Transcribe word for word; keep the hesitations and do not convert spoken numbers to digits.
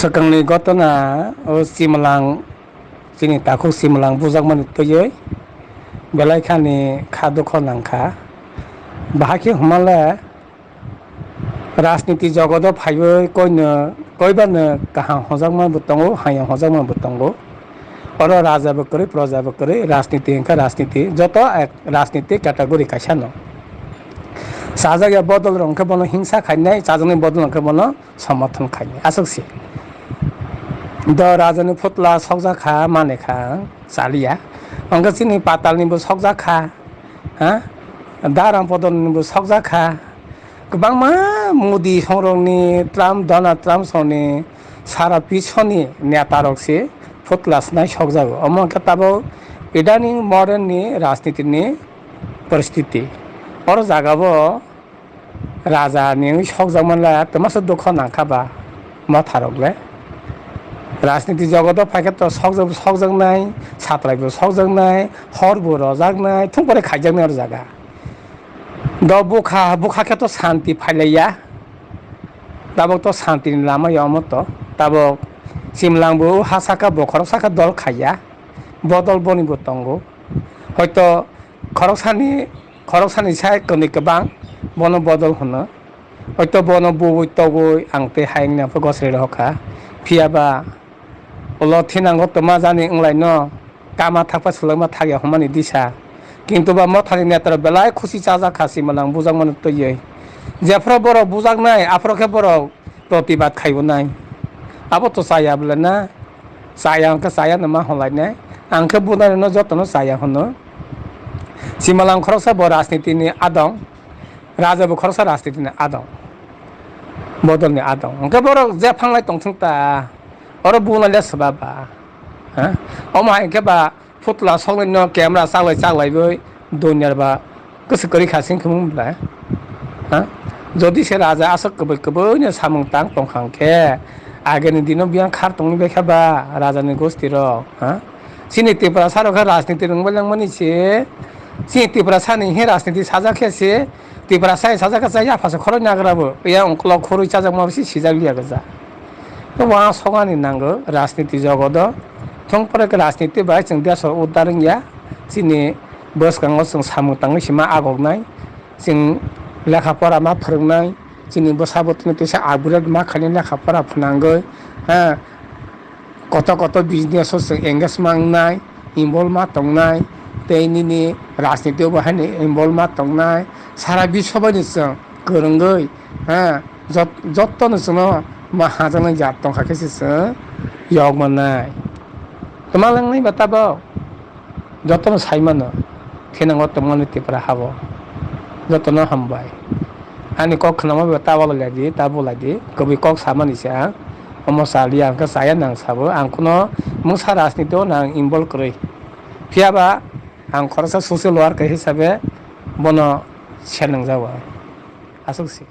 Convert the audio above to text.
Swkang ni gotona, o Chimlang, chini takhuk Chimlang bujakmani tuiwi belai khani kha dukho nangkha. Bahai khe hwnma le, rajniti jogoto phaiwi koino, koibano kaham hwnjakma bo tongo, hamya hwnjakma bo tongo. Oro raja bo kwrwi, proja bo kwrwi, rajniti hwnkhe rajniti, joto ek rajniti category kaisa no. Chajak ya bodol rok hwnkhe bono hingsa khainai, chajaknai bodol rok hwnkhe bono somothon khainai, aswk se. Do raja ni phutla sokjak kha, mane kha, chaliya. Hwnkhe chini patal ni bo sokjak kha, ha? Daram podol ni bo sokjak kha. Kwbangma Modi songrok ni, Trump, Donald Trump song ni sara pisoni neta rok se phutla snai sokjago. Omo khe tabok idani modern ni rajniti ni poristiti. Oro jaga bo raja ni wngwi sokjakma le twmasa dukho nangkha ba Motha rok le. Rajniti jogoto phaikhe to sokjak, sokjaknai, satrai bo sokjaknai, hor bo rojaknai, thung pore khaijaknai oro jaga. Do bukha, bukha khe to santi phailaiya. Tabok to santi ni lama ya omo to. Tabok Chimlang bo ha saka bo khorok saka dol khaiya. Bodol boni bo tongo. Hoito khoroksani, khoroksani sai kwnwi kwbang bono bodol hwno. Hoito bono bubui togwi ang tei hai wngya pho gosri rohorkha. Phiya ba ulo thinango twma jani wnglaino, kama thakpha swlwngma thakya hwnmani disa. Kintu ba Mothani netarok belai khusi chajak kha Chimlang bujakmano twiwi. Jephuru borok bujaknai, aphuru khe borok protibad khaibonai. Abo to chaya bwle na? Chaya hwnkhe chaya no ma hwnlainai. Ang khe bunai rokno jotono chaya hwno. Chimlang khoroksa bo rajniti ni adong, raja bo khoroksa rajniti ni adong, bodol ni adong. Hwnkhe borok je phanglai tongthung ta, oro bunai le swba ba? Ha? Omo hai khe ba phutla soknai no camera chaklai chaklaiwi duinar ba kwswk kwrwi kha sing khe mung bwle. Ha? Jodi se raja aswk kwbwi kwbwi no samung tang tong kha hwnkhe, ageni dino biyang khar tongwi bai kha ba raja ni gosti rok, ha? Chini Tiprasa rok khe rajniti rwngbai langmani se, chini Tiprasa ni he rajniti sajak khe se, Tiprasa ni sajak khe cha yapha se khorok nagra bo, ya ongklo khorwi chajakma bo se sijak liya gja. To uansuknani nango rajniti jogoto. Thung pore khe rajniti bai chwng desh o uddar wngya. Chini bwskango chwng samung tangwi sima agoknai. Chwng lekha pora ma phwrwngnai. Chini bwsa bwtwini tisa upgrade ma khainai lekha pora phnangwi. Ha, koto koto business o chwng engage ma wngnai, involve ma tongnai, tei nini rajniti o bo haino involve ma tongnai. Sara biswa bai ni chwng kwrwngwi, ha, jot-, joto no chwngno ma hajaknai jat tongkha khe se chwng yok mannai. Twma langnai ba tabok? Joto no sai mano, thinango tongmani Tipra ha bo. Joto no hambai. Ani kok khnama bai ta walai lai di, ta bulai di, kwbwi kok samani se ang. Omo chaliya ang khe chaya nang sabo, ang kuno mungsa rajniti o nang involve kwrwi. Phiya ba ang khoroksa social worker hisabe bono se nangjago. Aswk se.